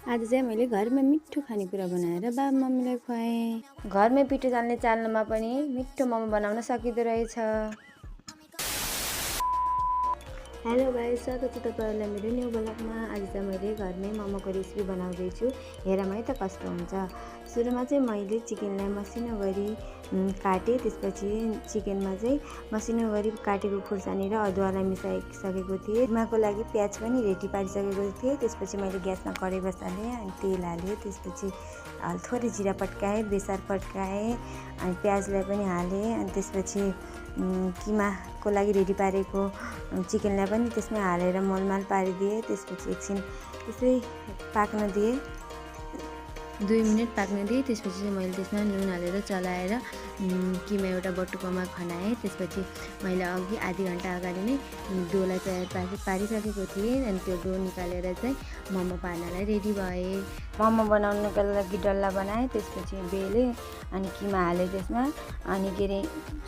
आज चाहिँ मैले घरमा मिठो खानेकुरा बनाएर बाबा मम्मीलाई खुवाएँ। घरमै पिठो चाल्ने चाल्नमा पनि मिठो मोमो बनाउन सकिँदो रहेछ। हेलो गाइस, स्वागत छ तपाईँहरूलाई मेरो न्यू ब्लगमा। आज चाहिँ मैले घरमै मोमोको रेसिपी बनाउँदैछु। हेरौँ है त कस्तो हुन्छ। सुरुमा चाहिँ मैले चिकनलाई मसिनो गरी काटेँ। त्यसपछि चिकनमा चाहिँ मसिनो गरी काटेको खुर्सानी र अदुवालाई मिसाइसकेको थिएँ। कुर्माको लागि प्याज पनि रेडी पारिसकेको थिएँ। त्यसपछि मैले ग्यासमा कराई बसालेँ अनि तेल हालेँ। त्यसपछि थोरै जिरा पड्काएँ, बेसार पड्काएँ अनि प्याजलाई पनि हालेँ। अनि त्यसपछि किमाको लागि रेडी पारेको चिकनलाई पनि त्यसमै हालेर मोलमाल पारिदिएँ। त्यसपछि एकछिन त्यसै पाक्न दिएँ, 2 मिनट पाक्न दिएँ। त्यसपछि चाहिँ मैले त्यसमा नुन हालेर चलाएर किमा एउटा बटुकोमा खनाएँ। त्यसपछि मैले अघि आधी घन्टा अगाडि नै डोलाई तयार पारिसकेको थिएँ। अनि त्यो डो निकालेर चाहिँ मोमो पार्नलाई रेडी भएँ। मोमो बनाउनुको लागि डल्ला बनाएँ, त्यसपछि बेलेँ अनि किमा हालेँ त्यसमा। अनि के अरे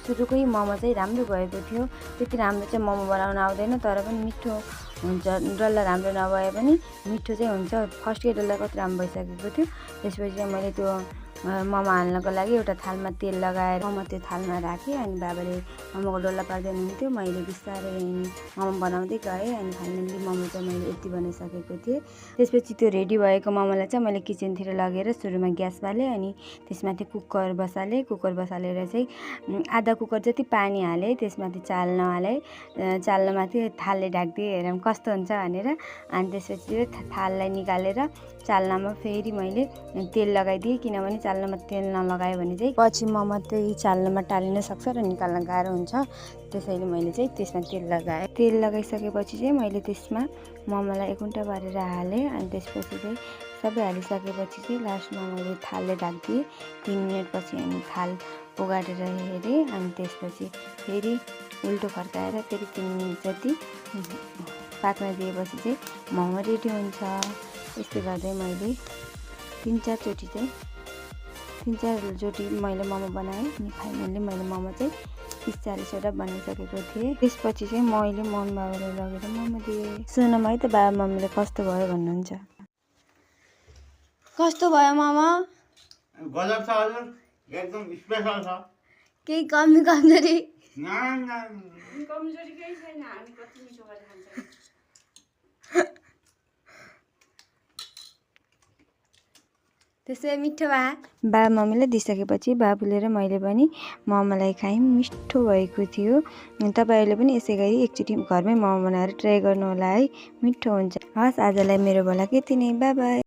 सुरुकै मोमो चाहिँ राम्रो भएको थियो। त्यति राम्रो चाहिँ मोमो बनाउन आउँदैन, तर पनि मिठो हुन्छ। डल्ला राम्रो नभए पनि मिठो चाहिँ हुन्छ। फर्स्टकै डल्ला कति राम्रो भइसकेको थियो। त्यसपछि चाहिँ मैले त्यो मोमो हाल्नको लागि एउटा थालमा तेल लगाएर मोमो त्यो थालमा राखेँ। अनि बाबाले मोमोको डल्ला पार्दै हुनुहुन्थ्यो, मैले बिस्तारै मोमो बनाउँदै गएँ। अनि फाइनल्ली मोमो चाहिँ मैले यति बनाइसकेको थिएँ। त्यसपछि त्यो रेडी भएको मोमोलाई चाहिँ मैले किचनतिर लगेर सुरुमा ग्यास बालेँ। अनि त्यसमाथि कुकर बसालेँ। कुकर बसालेर चाहिँ आधा कुकर जति पानी हालेँ। त्यसमाथि चाल्न हालेँ, चाल्नमाथि थालले ढाकिदिएँ, हेरौँ कस्तो हुन्छ भनेर। अनि त्यसपछि थाललाई निकालेर चाल्नामा फेरि मैले तेल लगाइदिएँ, किनभने चाल्नामा तेल नलगायो भने चाहिँ पछि मोमो त्यही चाल्नामा टालिन सक्छ र निकाल्न गाह्रो हुन्छ। त्यसैले मैले चाहिँ त्यसमा तेल लगाएँ। तेल लगाइसकेपछि चाहिँ मैले त्यसमा मोमोलाई एकुन्टा पारेर हालेँ। अनि त्यसपछि चाहिँ सबै हालिसकेपछि चाहिँ लास्टमा मैले थालले ढाकिदिएँ। 3 मिनटपछि अनि थाल उगाडेर हेरेँ। अनि त्यसपछि फेरि उल्टो फर्काएर फेरि 3 मिनट जति पाक्न दिएपछि चाहिँ मोमो रेडी हुन्छ। यस्तै गर्दै मैले 3-4 चोटि मैले मोमो बनाएँ। अनि फाइनल्ली मैले मोमो चाहिँ 30-40वटा बनाइसकेको थिएँ। त्यसपछि चाहिँ मैले मम्मी बाबालाई लगेर मोमो दिएँ। सुनौँ है त बाबा मम्मीले कस्तो भयो भन्नुहुन्छ। कस्तो भयो मोमो? गजब छ हजुर, एकदम स्पेशल छ। केही कमी कमजोरी? कमजोरी केही छैन, हामी कति मिठो गरेर खान्छौँ। त्यसै मिठो बाबा मम्मीलाई दिइसकेपछि बाबुले र मैले पनि मोमोलाई खायौँ। मिठो भएको थियो। तपाईँहरूले पनि यसै गरी एकचोटि घरमै मोमो बनाएर ट्राई गर्नु होला है, मिठो हुन्छ। हस्, आजलाई मेरो भला यति नै, बाई बाई।